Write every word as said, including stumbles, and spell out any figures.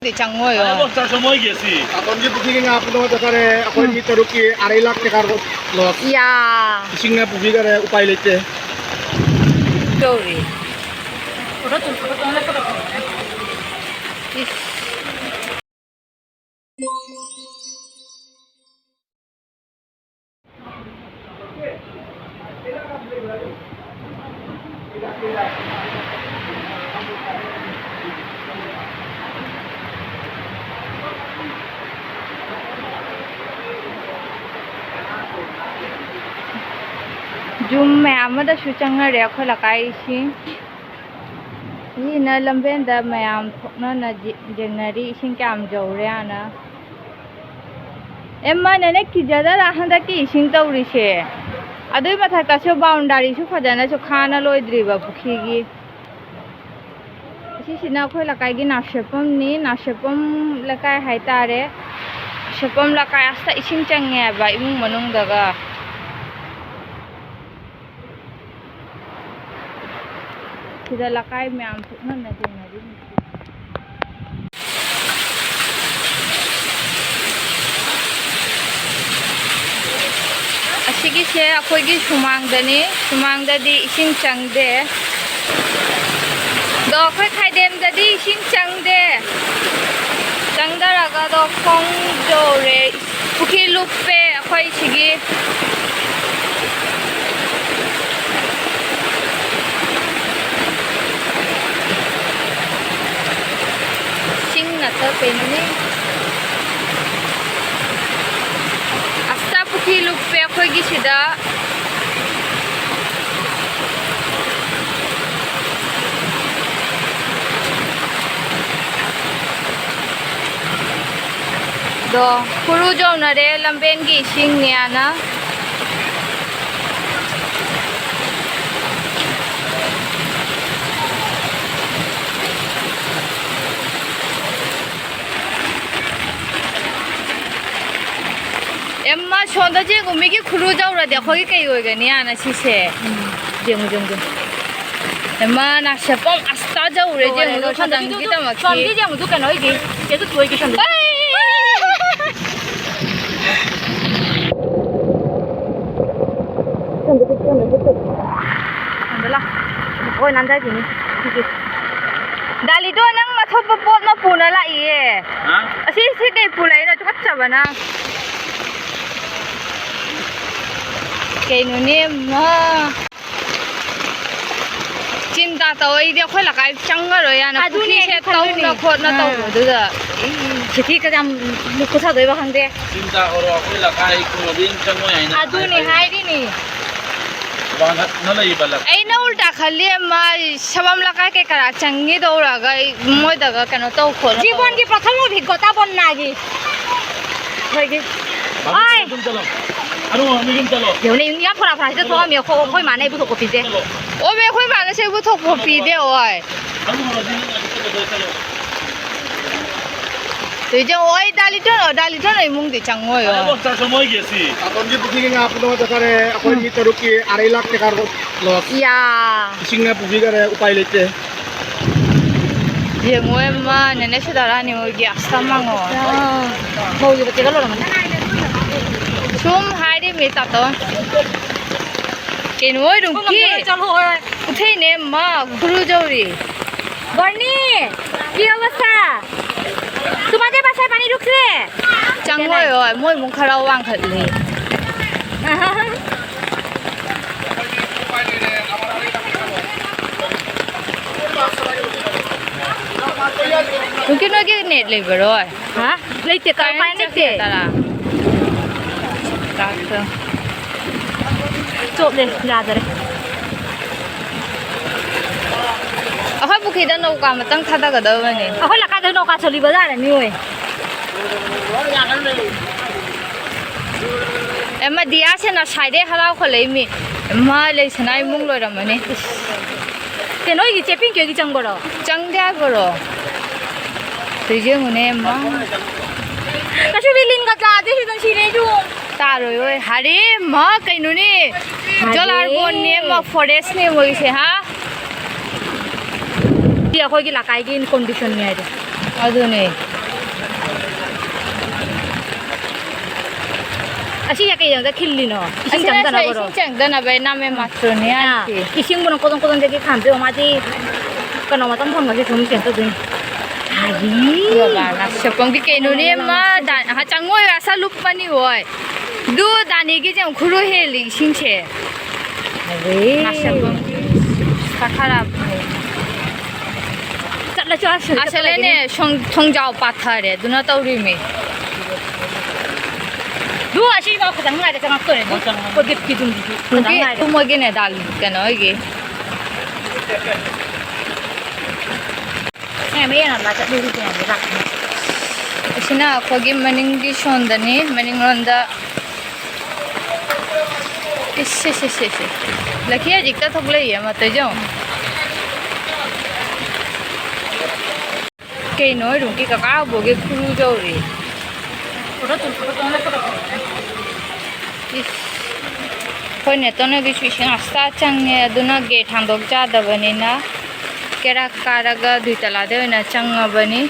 ꯗꯤ ꯆꯪꯉꯣꯏꯌꯣ꯫ ꯆꯥꯛ ꯆꯥꯃꯣꯏꯒꯦ ꯁꯤ꯫ ꯇꯥꯇꯣꯟꯒꯤ ꯄꯨꯈ꯭ꯔꯤꯒꯤ ꯉꯥ ꯄꯨꯝꯅꯃꯛ ꯆꯠꯈꯔꯦ꯫ ꯑꯩꯈꯣꯏ ꯎꯝ꯫ ꯃꯤ ꯇꯔꯨꯛꯀꯤ ꯑꯔꯩ ꯂꯥꯛ ꯇꯦꯀꯥ ꯂꯣꯁ꯫ ꯌꯥ꯫ ꯏꯁꯤꯡꯅ ꯄꯨꯕꯤꯈꯔꯦ, ꯎꯄꯥꯏ ꯂꯩꯇꯦ꯫ ꯇꯧꯔꯤ꯫ ꯏꯁ꯫ ꯌꯨꯝ ꯃꯌꯥꯝ ꯑꯃꯗꯁꯨ ꯆꯪꯅꯔꯦ ꯑꯩꯈꯣꯏ ꯂꯩꯀꯥꯏꯁꯤ꯫ ꯁꯤꯅ ꯂꯝꯕꯦꯟꯗ ꯃꯌꯥꯝ ꯊꯣꯛꯅꯅ ꯌꯦ-, ꯌꯦꯡꯅꯔꯤ ꯏꯁꯤꯡ ꯀꯌꯥꯝ ꯌꯧꯔꯦꯅ꯫ ꯑꯦ, ꯃꯥꯅꯅꯦ ꯀꯤꯖꯗꯔꯥ ꯍꯟꯗꯛꯀꯤ ꯏꯁꯤꯡ ꯇꯧꯔꯤꯁꯦ? ꯑꯗꯨꯏ ꯃꯊꯛꯇꯁꯨ ꯕꯥꯎꯟꯗꯥꯔꯤꯁꯨ ꯐꯖꯅꯁꯨ ꯈꯥꯅ ꯂꯣꯏꯗ꯭ꯔꯤꯕ ꯄꯨꯈ꯭ꯔꯤꯒꯤ꯫ ꯑꯁꯤꯁꯤꯅ ꯑꯩꯈꯣꯏ ꯂꯩꯀꯥꯏꯒꯤ ꯅꯥꯁꯦꯞꯄꯝꯅꯤ꯫ ꯅꯥꯁꯦꯞꯄꯝ ꯂꯩꯀꯥꯏ ꯍꯥꯏꯇꯥꯔꯦ꯫ ꯅꯥꯁꯦꯞꯄꯝ ꯂꯩꯀꯥꯏ ꯑꯁꯤꯗ ꯏꯁꯤꯡ ꯆꯪꯉꯦ ꯍꯥꯏꯕ ꯏꯃꯨꯡ ꯃꯅꯨꯡꯗꯒ꯫ ꯁꯤꯗ ꯂꯩꯀꯥꯏ ꯃꯌꯥꯝ ꯊꯣꯛꯅꯅ ꯌꯦꯡꯅꯔꯤꯅꯤ꯫ ꯑꯁꯤꯒꯤꯁꯦ ꯑꯩꯈꯣꯏꯒꯤ ꯁꯨꯃꯥꯡꯗꯅꯤ꯫ ꯁꯨꯃꯥꯡꯗꯗꯤ ꯏꯁꯤꯡ ꯆꯪꯗꯦ꯫ ꯑꯗꯣ ꯑꯩꯈꯣꯏ ꯈꯥꯏꯗꯦꯝꯗꯗꯤ ꯏꯁꯤꯡ ꯆꯪꯗꯦ꯫ ꯆꯪꯗꯔꯒ ꯑꯗꯣ ꯈꯣꯡ ꯌꯧꯔꯦ꯫ ꯄꯨꯈ꯭ꯔꯤ ꯂꯨꯞꯄꯦ ꯑꯩꯈꯣꯏ ꯁꯤꯒꯤ꯫ ꯏꯁꯤꯡ ꯅꯠꯇ ꯀꯩꯅꯣꯅꯦ꯫ ꯑꯁꯇꯥ ꯄꯨꯈ꯭ꯔꯤ ꯂꯨꯞꯄꯦ ꯑꯩꯈꯣꯏꯒꯤ ꯁꯤꯗ꯫ ꯑꯗꯣ ꯈꯨꯔꯨ ꯌꯧꯅꯔꯦ ꯂꯝꯕꯦꯟꯒꯤ ꯏꯁꯤꯡꯅꯦꯅ꯫ ꯑꯦꯝꯃ, ꯁꯣꯝꯗ ꯌꯦꯡꯉꯨ, ꯃꯤꯒꯤ ꯈꯨꯔꯨ ꯌꯧꯔꯗꯤ ꯑꯩꯈꯣꯏꯒꯤ ꯀꯩ ꯑꯣꯏꯒꯅꯤ ꯍꯥꯏꯅ ꯁꯤꯁꯦ? ꯎꯝ꯫ ꯌꯦꯡꯉꯨ, ꯌꯦꯡꯉꯨ, ꯌꯦꯡꯉꯨ꯫ ꯑꯦꯝꯃ, ꯅꯥꯁꯦꯞꯄꯝ ꯑꯁꯇꯥ ꯆꯧꯔꯦ, ꯂꯣꯏꯔꯦ, ꯌꯦꯡꯉꯨꯗꯣ ꯂꯣꯏꯔꯦ꯫ ꯁꯣꯝꯗꯗꯤ ꯈꯇꯪꯒꯤꯗꯃꯛꯀꯤ꯫ ꯁꯣꯝꯗꯤ ꯌꯦꯡꯉꯨꯗꯣ ꯀꯩꯅꯣ ꯑꯣꯏꯒꯦ꯫ ꯆꯦꯁꯨ ꯊꯣꯏꯒꯤ ꯁꯣꯝꯗ꯫ ꯑꯩ! ꯁꯣꯝꯗ ꯂꯥ꯫ ꯍꯣꯏ, ꯅꯥꯟꯊꯈꯤꯅꯤ꯫ ꯁꯤꯒꯤ꯫ ꯗꯥꯂꯤꯗꯣ, ꯅꯪ ꯑꯊꯣꯠꯄ ꯄꯣꯠ ꯑꯃ ꯄꯨꯅ ꯂꯥꯛꯏꯌꯦ꯫ ꯍꯥ? ꯑꯁꯤ, ꯁꯤ ꯀꯩ ꯄꯨꯔꯛꯏꯅꯣ? ꯇꯨꯀꯠꯆꯕꯅ꯫ ꯀꯩꯅꯣꯅꯦ, ꯃꯥ꯫ ꯆꯤꯟꯇꯥ ꯇꯧ, ꯑꯩꯗꯤ ꯑꯩꯈꯣꯏ ꯂꯩꯀꯥꯏ ꯆꯪꯉꯔꯣꯏ ꯌꯥꯅ ꯑꯗꯨꯅꯦ ꯄꯨꯈ꯭ꯔꯤꯁꯦ ꯑꯩꯁꯨ ꯈꯜꯂꯤꯅꯦ꯫ ꯇꯧꯅ ꯈꯣꯠꯅ ꯑꯥ꯫ ꯇꯧꯕꯗꯨꯗ꯫ ꯁꯤꯇꯤ ꯀꯌꯥꯝ ꯂꯨꯞꯄ ꯁꯥꯗꯣꯏꯕ ꯈꯪꯗꯦ꯫ ꯆꯤꯟꯇꯥ ꯍꯧꯔꯣ, ꯑꯩꯈꯣꯏ ꯂꯩꯀꯥꯏ ꯈꯨꯜꯂꯣꯗꯤ ꯑꯗꯨꯝ ꯆꯪꯉꯣꯏ ꯍꯥꯏꯅ ꯑꯗꯨꯅꯦ ꯍꯥꯏꯕꯅꯤ꯫ ꯍꯥꯏꯔꯤꯅꯦ꯫ ꯋꯥꯡꯈꯠꯅ ꯂꯩꯕ ꯂꯩꯀꯥꯏ꯫ ꯑꯩꯅ ꯎꯜꯇꯥ ꯈꯜꯂꯤ, ꯃꯥ ꯁꯕꯝ ꯂꯩꯀꯥꯏ ꯀꯩ ꯀꯔꯥ ꯆꯪꯉꯤ ꯇꯧꯔꯒ ꯑꯩ ꯃꯣꯏꯗꯒ ꯀꯩꯅꯣ ꯇꯧ ꯈꯣꯠꯂꯣ ꯇꯧ꯫ ꯖꯤꯕꯣꯟꯒꯤ ꯄ꯭ꯔꯊꯝ ꯑꯣꯏꯕꯤꯀꯣ ꯇꯥꯕꯣꯟ ꯅꯥꯒꯤ꯫ ꯑꯩꯈꯣꯏꯒꯤ ꯃꯥꯃꯤ ꯑꯥꯏ! ꯑꯗꯨꯝ ꯆꯠꯂꯣ꯫ ꯑꯗꯨꯝ ꯃꯥꯃꯤ ꯑꯗꯨꯝ ꯆꯠꯂꯣ꯫ ꯌꯦꯡꯉꯨꯅꯦ, ꯌꯥꯝ ꯐꯣꯔꯥ ꯐꯣꯔꯥ ꯍꯦꯛꯇ ꯊꯣꯛꯑꯝꯃꯦ꯫ ꯑꯩꯈꯣꯏ, ꯑꯩꯈꯣꯏ ꯃꯥꯅ ꯑꯩꯕꯨ ꯊꯣꯛꯄ ꯄꯤꯗꯦ꯫ ꯆꯠꯂꯣ꯫ ꯑꯣꯃꯦ, ꯑꯩꯈꯣꯏ ꯃꯥꯅ ꯁꯤꯕꯨ ꯊꯣꯛꯄ ꯄꯤꯗꯦ, ꯑꯣꯏ꯫ ꯑꯗꯨꯝ ꯃꯥꯃꯤ ꯑꯗꯨꯝ ꯆꯠꯂꯣ, ꯆꯠꯂꯣ꯫ ꯇꯨꯏꯖꯦ, ꯑꯣꯏ, ꯗꯥꯂꯤꯇꯣꯟ, ꯑꯣ, ꯗꯥꯂꯤꯇꯣꯟ ꯏꯃꯨꯡꯗꯤ ꯆꯪꯉꯣꯏ, ꯑꯣ꯫ ꯑꯗꯨꯝ ꯆꯥꯛ ꯆꯥꯃꯣꯏꯒꯦ ꯁꯤ꯫ ꯑꯇꯣꯟꯒꯤ ꯄꯨꯈ꯭ꯔꯤꯒꯤ ꯉꯥ ꯄꯨꯝꯅꯃꯛ ꯆꯠꯈꯔꯦ꯫ ꯑꯩꯈꯣꯏ ꯎꯝ꯫ ꯃꯤ ꯇꯔꯨꯛꯀꯤ ꯑꯔꯩ ꯂꯥꯛ ꯇꯦꯀꯥ ꯂꯣꯁ꯫ ꯌꯥ꯫ ꯏꯁꯤꯡꯅ ꯄꯨꯕꯤꯈꯔꯦ, ꯎꯄꯥꯏ ꯂꯩꯇꯦ꯫ ꯌꯦꯡꯉꯣ ꯏꯃꯥ, ꯅꯦꯅꯦ ꯁꯨꯗꯥꯔꯥꯅꯤ ꯍꯣꯏꯒꯤ ꯑꯁ ꯇꯝ ꯃꯥꯡꯉꯣ꯫ ꯃꯧꯒꯤ ꯕꯣꯇꯦꯜꯒ ꯂꯣꯏꯔꯝꯃꯅꯤ꯫ ꯁꯨꯝ ꯍꯥꯏꯔꯤꯃꯤ ꯇꯥꯇꯣ꯫ ꯀꯩꯅꯣ ꯑꯣꯏꯔꯨꯝꯀꯤ? ꯆꯠꯂꯣ ꯍꯣꯏ꯫ ꯎꯊꯩꯅꯦ ꯃꯥ ꯈꯨꯔꯨꯖꯧꯔꯤ꯫ বর্ণি, কি অবস্থা? তোমাদের বাসায় পানি ঢুকছে? ꯆꯪꯉꯣꯏ ꯍꯣꯏ, ꯃꯣꯏ ꯑꯃꯨꯛ ꯈꯔ ꯋꯥꯡꯈꯠꯂꯤ꯫ ꯅꯨꯡꯀꯤ ꯅꯣꯏꯒꯤ ꯅꯦꯠ ꯂꯩꯕꯔꯣ? ꯍꯥ? ꯂꯩꯇꯦ, ꯀꯥꯏ ꯀꯥꯏ ꯂꯩꯇꯦ? ꯇꯔꯥ꯫ ꯇꯥꯛꯁ꯫ ꯆꯣꯠꯂꯦ, ꯌꯥꯗꯔꯦ꯫ ꯑꯩꯈꯣꯏ ꯄꯨꯈ꯭ꯔꯤꯗ ꯅꯧꯀꯥ ꯑꯃꯇꯪ ꯊꯥꯗꯒꯗꯕꯅꯦ꯫ ꯑꯩꯈꯣꯏ ꯂꯩꯀꯥꯏꯗ ꯅꯧꯀꯥ ꯆꯣꯜꯂꯤꯕ ꯖꯥꯠꯅꯦ, ꯃꯤ ꯍꯣꯏ꯫ ꯑꯦ, ꯃꯥ ꯗꯤꯌꯥꯁꯦ ꯉꯁꯥꯏꯗꯩ ꯍꯔꯥꯎꯈꯠꯂꯛꯏꯃꯤ꯫ ꯃꯥ ꯂꯩꯁꯅꯥ ꯏꯃꯨꯡ ꯂꯣꯏꯔꯝꯃꯅꯤ꯫ ꯀꯩꯅꯣ, ꯑꯩꯒꯤ ꯆꯦ ꯄꯤꯡꯀꯤꯒꯤ ꯆꯪꯕꯔꯣ? ꯆꯪꯗꯦ ꯍꯥꯏꯕꯔꯣ? ꯇꯨꯏꯁꯦ ꯌꯦꯡꯉꯨꯅꯦ, ꯃꯥ꯫ ꯀꯩꯁꯨ ꯂꯤꯟꯒ ꯇꯥꯗꯦ ꯁꯤꯗ, ꯁꯤꯔꯦ ꯑꯩꯁꯨ꯫ ꯇꯥꯔꯣꯏ ꯍꯣꯏ꯫ ꯍꯥꯔꯦ, ꯃꯥ ꯀꯩꯅꯣꯅꯦ? ꯍꯥꯔꯦ꯫ ꯖꯣꯂꯥꯔꯒꯣꯟꯅꯦ, ꯃꯥ ꯐꯣꯔꯦꯁꯅꯦ ꯃꯣꯏꯁꯦ, ꯍꯥ? ꯑꯩꯈꯣꯏꯒꯤ ꯂꯩꯀꯥꯏꯒꯤ condition ꯅꯤ ꯍꯥꯏꯗꯣ꯫ ꯑꯗꯨꯅꯦ꯫ ꯑꯁꯤꯁꯦ ꯀꯩꯗꯧꯗ ꯈꯤꯜꯂꯤꯅꯣ? ꯏꯁꯤꯡ ꯑꯁꯤꯅ ꯆꯪꯗꯅꯕꯔꯣ? ꯏꯁꯤꯡ ꯆꯪꯗꯅꯕ ꯅꯝꯃꯦ ꯃꯥꯁꯇꯔꯅꯦ ꯑꯥ, ꯍꯥꯏꯔꯤꯁꯦ꯫ ꯏꯁꯤꯡꯕꯨꯅ ꯀꯣꯗꯣꯡ ꯀꯣꯗꯣꯡꯗꯒꯤ ꯈꯥꯝꯗꯣꯏꯕ, ꯃꯥꯗꯤ ꯀꯩꯅꯣ ꯃꯇꯝ ꯐꯪꯉꯁꯨ ꯁꯨꯝ ꯀꯩꯅꯣ ꯇꯧꯗꯣꯏꯅꯤ꯫ ꯍꯥꯏꯗꯤ꯫ ꯕꯕꯥꯅ ꯁꯦꯄꯝꯒꯤ ꯀꯩꯅꯣꯅꯦ, ꯃꯥ ꯗꯥ-, ꯆꯪꯉꯣꯏ, ꯑꯁ ꯂꯨꯞꯄꯅꯤ ꯍꯣꯏ꯫ ꯑꯗꯨ ꯗꯥꯅꯤꯒꯤꯁꯦ ꯑꯃꯨꯛ ꯈꯨꯔꯨ ꯍꯦꯜꯂꯤ ꯏꯁꯤꯡꯁꯦ꯫ ꯑꯗꯩ ꯅꯥꯁꯦꯝꯕꯝ ꯁꯥꯈꯥꯔꯥ ꯆꯠꯂꯁꯨ ꯑꯁꯤꯗ ꯑꯁꯤꯗꯅꯦ ꯆꯠꯂꯒꯦꯅꯦ꯫ ꯁꯣꯡ-, ꯊꯣꯡꯖꯥꯎ ꯄꯥꯊꯔꯦ ꯑꯗꯨꯅ ꯇꯧꯔꯤꯃꯤ꯫ ꯂꯨ ꯑꯁꯤꯐꯥꯎ ꯈꯤꯇꯪ ꯉꯥꯏꯔꯦ ꯆꯪꯉꯛꯇꯣꯔꯦ꯫ ꯃꯣꯏ ꯆꯪꯉꯛꯑꯅꯤ꯫ ꯑꯩꯈꯣꯏ ꯒꯦꯠꯀꯤ ꯑꯗꯨꯝꯗꯨꯁꯨ ꯈꯤꯇꯪ ꯍꯧꯖꯤꯛ ꯉꯥꯏꯔꯦ꯫ ꯃꯣꯏꯒꯤꯅꯦ ꯗꯥꯜ ꯀꯩꯅꯣ ꯍꯣꯏꯒꯤ꯫ ꯑꯦ, ꯃꯌꯦꯡ ꯑꯃ ꯆꯠꯂꯨꯔꯤꯁꯦ ꯌꯥꯝꯅ ꯂꯥꯛꯀꯅꯤ꯫ ꯑꯁꯤꯅ ꯑꯩꯈꯣꯏꯒꯤ ꯃꯅꯤꯡꯒꯤ ꯁꯣꯟꯗꯅꯤ, ꯃꯅꯤꯡꯂꯣꯝꯗ꯫ ꯏꯁ, ꯁꯤ, ꯁꯤ, ꯁꯤ, ꯁꯤ꯫ ꯂꯛꯈꯤ ꯍꯧꯖꯤꯛꯇ ꯊꯣꯛꯂꯛꯏꯌꯦ, ꯃꯇꯩ ꯌꯦꯡꯉꯣ꯫ ꯀꯩꯅꯣ, ꯔꯨꯝꯀꯤ ꯀꯀꯥ ꯕꯣꯛꯒꯤ ꯈꯨꯔꯨ ꯌꯧꯔꯦ꯫ ꯏꯁ꯫ ꯑꯩꯈꯣꯏ ꯅꯦꯇꯣꯟꯅꯒꯤꯁꯨ ꯏꯁꯤꯡ ꯑꯁꯇꯥ ꯆꯪꯉꯦ, ꯑꯗꯨꯅ ꯒꯦꯠ ꯍꯥꯡꯗꯣꯛ ꯌꯥꯗꯕꯅꯤꯅ ꯀꯦꯔꯥꯛ ꯀꯥꯔꯒ ꯗꯨꯏꯇꯂꯥꯗ ꯑꯣꯏꯅ ꯆꯪꯉꯕꯅꯤ꯫